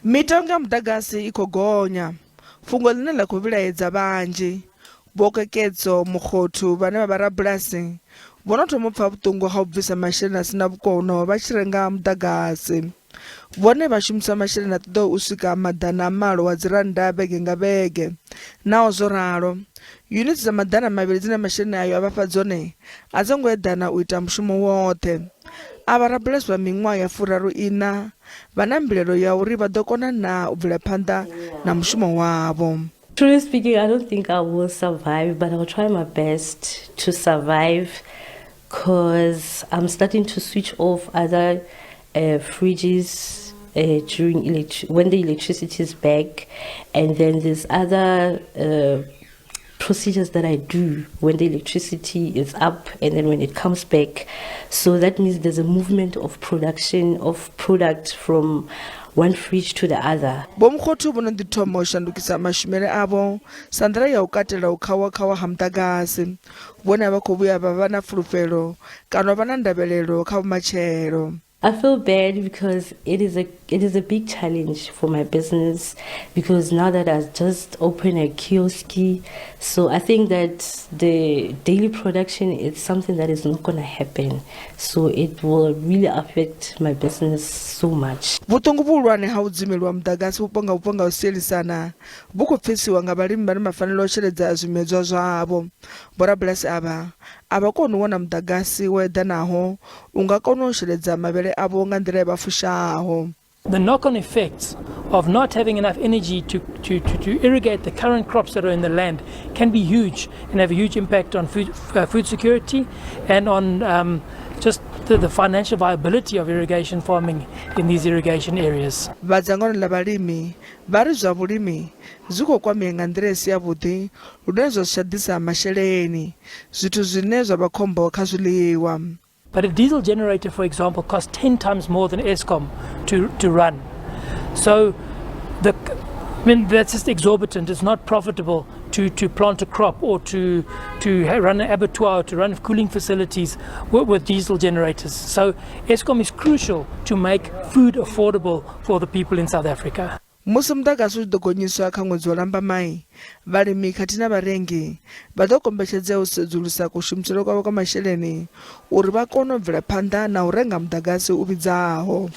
Mitengo ya muḓagasi i khou gonya, fhungo ḽine ḽa khou vhilaedza vhanzhi. Vho Keketso Mokgothu vhane vha vha rabulasi vho no thoma u pfa vhuṱungu ha u bvisa masheleni a si na vhukono vha tshi renga muḓagasi. Vhone vha shumisa masheleni a ṱoḓaho u swika 800 wa dzirannda vhege nga vhege. Naho zwo ralo, yunitsi dza 200 dzine masheleni ayo a vha fha dzone a dzo ngo eḓana u ita mushumo woṱhe. Avha rabulasi vha miṅwaha ya 34 vha na mbilaelo ya uri vha ḓo kona naa u bvela phanḓa na mushumo wavho. Truly speaking, I don't think I will survive, but I will try my best to survive because I'm starting to switch off other fridges during when the electricity is back, and then there's other procedures that I do when the electricity is up and then when it comes back. So that means there's a movement of production of product from one fridge to the other. Vho Mokgothu vho no ḓi thoma u shandukisa mashumele avho sa nḓila ya u katela u khawa-khawa ha muḓagasi. Vhone a vha khou vhuya vha vha na fulufhelo kana u vha na ndavhelelo kha vhumatshelo. I feel bad because it is a big challenge for my business, because now that I've just opened a kiosk, so I think that the daily production is something that is not going to happen. So it will really affect my business so much. Vhuṱungu vhuhulwane ha u dzimeliwa muḓagasi vhupo nga vhupo nga u sielisana vhu khou pfesiwa nga vhalimi vhane vha fanela u sheledza zwimedzwa zwavho. Vhorabulasi avha a vha koni u wana muḓagasi wo eḓanaho u nga kona u sheledza mavhele avho nga nḓila i vha fushaho. The knock on effects of not having enough energy to irrigate the current crops that are in the land can be huge and have a huge impact on food security and on just the financial viability of irrigation farming in these irrigation areas. Vha dzangano ḽa vhalimi vha ri zwa vhulimi zwi khou kwamea nga nḓila i si yavhuḓi lune zwa si tsha ḓisa masheleni, zwithu zwine zwa vha khombo kha zwiḽiwa. But a diesel generator, for example, costs 10 times more than Eskom to run. So I mean, that's just exorbitant. It's not profitable to plant a crop or to run an abattoir, to run cooling facilities with diesel generators. So Eskom is crucial to make food affordable for the people in South Africa. Musi muḓagasi u tshi ḓo gonyiswa kha ṅwedzi wa Lambamai, vhalimi khathihi na vharengi vha ḓo kombetshedzea u sedzulusa kushumisele kwavho kwa masheleni uri vha kone u bvela phanḓa na u renga muḓagasi u vhidzaho.